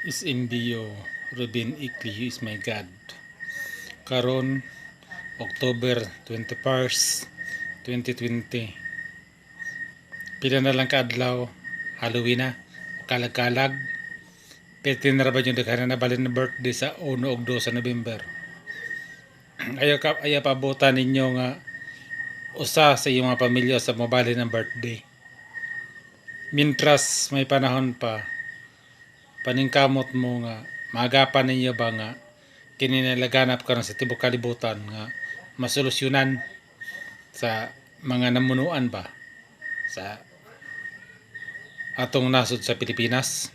SMBO Ruben Icli is my God. Karon October 21st, 2020. Pila na lang kaadlaw, Halloween na, kalag-kalag. Pwede na ba yung daghan na balin na birthday sa 1 ug 2 sa November. Ayaw ka ayaw paabutan ninyo nga usa sa iyong mga pamilya sa mobalhin ng birthday. Mintras may panahon pa, paningkamot mo nga maagapan ninyo ba nga kini nalaganap karon sa tibuok kalibutan nga masolusyonan sa mga namunuan ba sa atong nasod sa Pilipinas,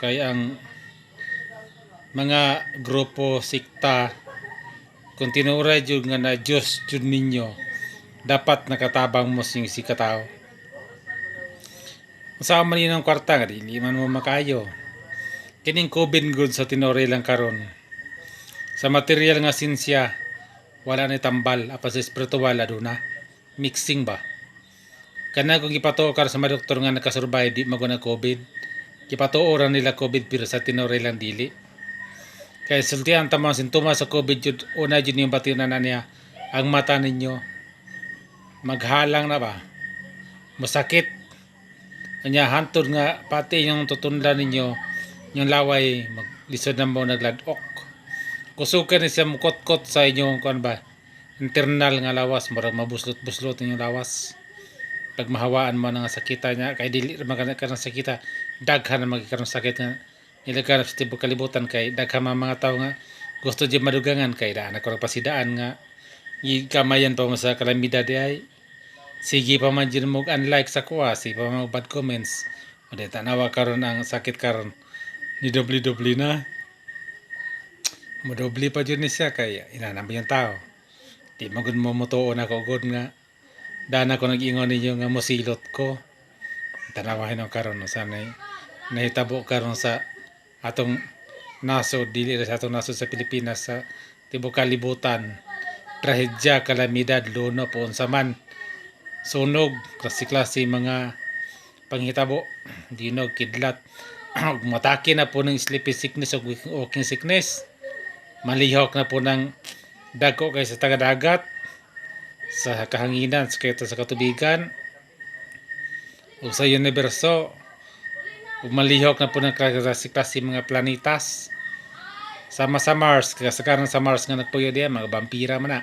kay ang mga grupo sikta, kung tinuray jud nga na Diyos jud ninyo, dapat nakatabang mo sing si katao sa man ang kwarta nga dili man mo makayo. Kining COVID gud, sa tinuray lang karon, sa material nga sinsya wala ni tambal, apan sa espiritual aduna mixing ba. Kana kung gipatuo karon sa mga doktor nga nakasurvive, di maguna COVID, gipatuo ra nila COVID, pero sa tinuray lang dili. Kay sultihan ta mo ang sintomas sa COVID jud, una jud niyong batinan na niya ang mata ninyo maghalang na ba, masakit kanya, hantod nga pati yung tutunlan ninyo, yung laway maglisod na mo nagladok. Kusukan ni siya mukotkot sa inyong kuan ba, internal nga lawas, murag mabuslot-buslot inyong lawas pag mahawaan mo nga sakita niya, kay dili ra man ka ng sakita, daghan na magkaroon sakit nga nilaganap sa tibuok kalibutan, kay daghan man mga tao nga gusto di madugangan, kay daan ako pasidaan nga gikamayan pa mo sa kalamidad di ay sige pa man dyan mo unlike sa kuha, sige pa man bad comments o di tanawa karon ang sakit karon ni doble-doble na. Modoble pa jud ni siya kay inana man yung tao. Di magud mo motuo na ko gud nga dana ko nag-ingon ninyo nga mosilot ko. Tanawahin ako karon no sanay nahitabo karon sa atong nasod, dili ra sa atong nasod sa Pilipinas, sa tibuok kalibutan. Trahedya, kalamidad, luno po unsa man, sunog, klase-klase mga panghitabo, dinog, kidlat, ug matake na po ng sleepy sickness o walking sickness. Malihok na po ng dagko kay sa tagadagat, sa kahanginan, sa kayta sa katubigan, o sa universo, ug malihok na po ng klase-klase mga planetas. Sama sa Mars, kasagaran sa Mars nga nagpuyo diya, mga vampira man na.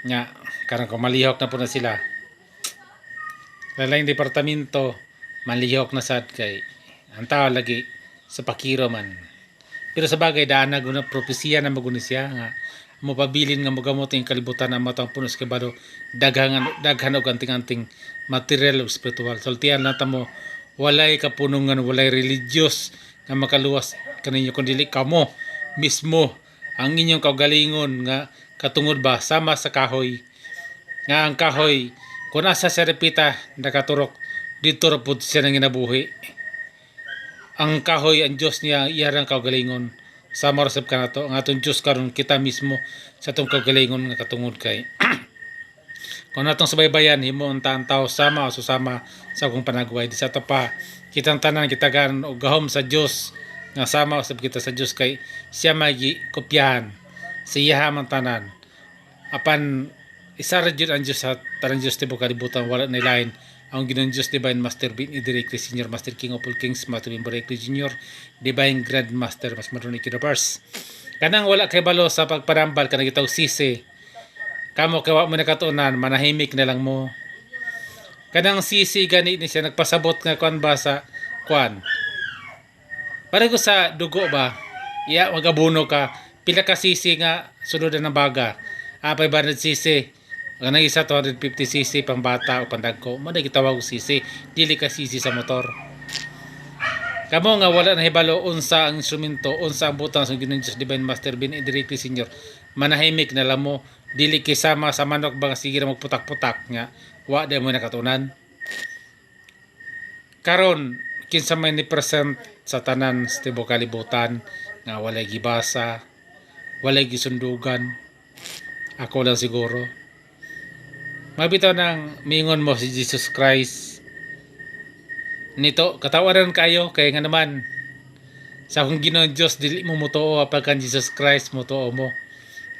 Nya, karon kung malihok na po na sila. Laing departamento, malihok na sad kay ang tao lagi sa pakiro man. Pero sa bagay, daan na guna propesiya na maguni siya nga mopabilin nga mogamot ang kalibutan ang matang puno sa kibalo, daghan daghan og anting-anting material ug spiritual. Sultian na ta mo, walay kapunungan, walay religious nga makaluwas kaninyo kun dili kamo mismo, ang inyong kaugalingon nga katungod ba, sama sa kahoy nga ang kahoy kung asa siya repita nakaturok, dito ra pud siya nanginabuhi. Ang kahoy, ang Diyos niya iya rang kaugalingon. Sama ra sab kanato ang atong Diyos karon, kita mismo sa atong kaugalingon nga katungod, kay kung natong subaybayan, himo ang taang tao sama o susama sa akong panagway di sa ato pa kitang tanan kitagaan og gahom sa Dios nga sama usab kita sa Dios, kay siya may kopyahan, sa iya man tanan. Apan isa ra jud ang Dios sa tanang Dios tibuok kalibutan, wala na lain, ang Ginoong Dios, Divine Master Ben Directly Senior Master, King of all Kings, Master Ben Directly Junior, Divine Grand Master Mas Madronic Universe. Kanang wala kay balo sa pagpanambal, kanang gitawag sisi, kamo kay wa mo nakatuonan, manahimik na lang mo. Kanang sisi gani ni siya nagpasabot nga kuan ba sa kuan, pareho sa dugo ba. Iya magabuno ka, pila ka sisi nga sulod ng baga? Ah, 500 cc. Kanang isa 250 cc, pang bata o pandagko mo na gitawag og sisi, dili ka sisi sa motor. Kamo nga wala na hibalo unsa ang instrumento, unsa ang butang sa Ginoong Diyos, Divine Master Ben Directly Senior, manahimik na lang mo. Dili kay sama sa manok ba nga sige ra magputak-putak nga wa di mo nakatunan. Karon kinsa may ni present sa tanan sa tibuok kalibutan nga walay gibasa, walay gisundugan? Ako lang siguro. Mabitaw nang mingon mo si Jesus Christ nito, katawaran kayo kay nga naman Sa akong Ginoong Diyos, dili mo motuo, apan kan Jesus Christ motuo mo.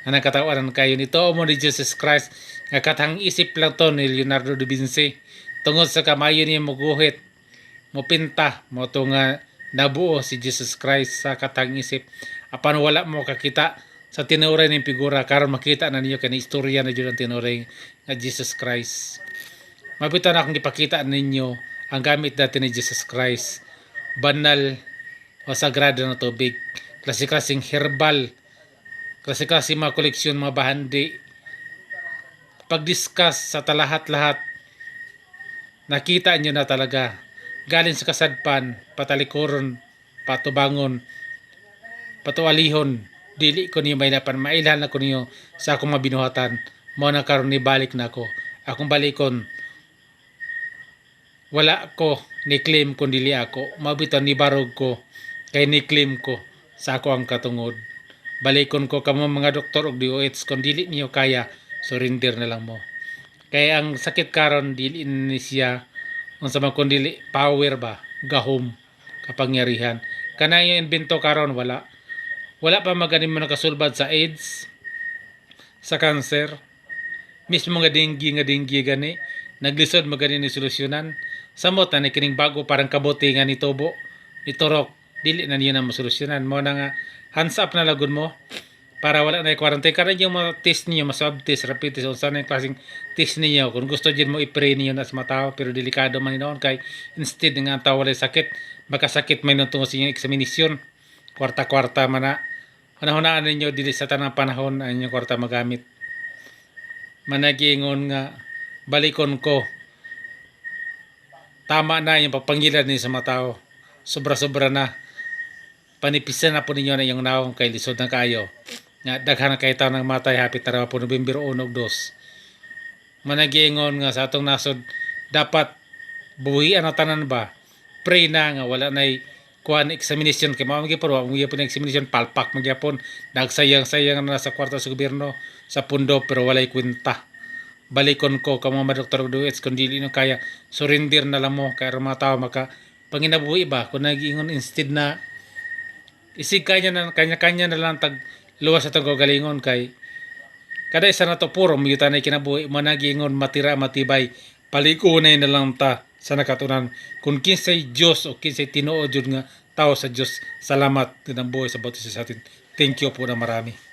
Anang katawanan kayo nito mo ni Jesus Christ nga katang isip lang to ni Leonardo da Vinci tungod sa kamayo niya moguhit, mopinta mo to nga nabuo si Jesus Christ sa katang isip, apan wala mo kakita sa tinuray ning figura. Karon makita na ninyo kani istorya na jud ang tinuray nga Jesus Christ. Mabita na akong ipakita ninyo ang gamit dati ni Jesus Christ, banal o sagrado na tubig, klase-klaseng herbal, klase-klase mga koleksyon, mga bahandi. Pag-discuss sa talahat-lahat, nakita nyo na talaga galing sa kasadpan, patalikuron, patubangon, patualihon, dili ko niyo mailapan, mailhan na ko niyo sa akong mabinuhatan. Mo na karon ni balik na ako akong balikon. Wala ko ni claim kun dili ako mabitan ni barog ko kay ni claim ko sa ako ang katungod. Balikon ko kamo mga doktor og DOH, kung dili niyo kaya, surrender na lang mo, kay ang sakit karon dili ni siya unsa man kun dili power ba, gahom, kapangyarihan. Kana yung invento karon, wala wala pa maganin mo nakasulbad sa AIDS, sa cancer mismo nga dengue gani naglisod magani ni solusyonan. Samot na ni kining bago, parang kabote nga nitubo, niturok, dili na niyo na masolusyonan. Mo na nga hands up na lagon mo para wala na quarantine karon. Yung mga test niyo, mas swab test, rapid test, unsa na yung klaseng test niyo, kung gusto din mo i-pray niyo na sa mga tao, pero delikado man noon kay instead nga ang tao walay sakit, makasakit may nung tungod sa inyong examination. Kwarta-kwarta man na. Panahonaan ninyo, dili sa tanang panahon ang inyong kwarta magamit. Managingon nga balikon ko, tama na yung pagpangilad ninyo sa mga tao, sobra-sobra na. Panipisan na po ninyo na iyong naong kay lisod na kayo nga daghan na kay tawo ng matay. Hapit na raw po November 1 ug 2. Managingon nga sa atong nasod dapat buhian na tanan ba, pray na nga wala nay kuan examination kay mao gyud, wa gyud examination, palpak magyapon, nagsayang-sayang na sa kwarta sa gobyerno, sa pundo, pero walay kwenta. Balikon ko kamo mga doktor ug DOH, kung dili no kaya, surrender na lang mo kay aron mga tao maka panginabuhi ba. Kung nagiingon instead na isig kanya na kanya-kanya na lang tag luwas sa atong kaugalingon, kay kada isa na to puro miyuta na kinabuhi. Managingon matira matibay, paligunay na lang ta sa nakatunan kung kinsay Dios o kinsay tinuod jud nga tao sa Dios. Salamat ng buhay sa bawat isa sa atin. Thank you po na marami.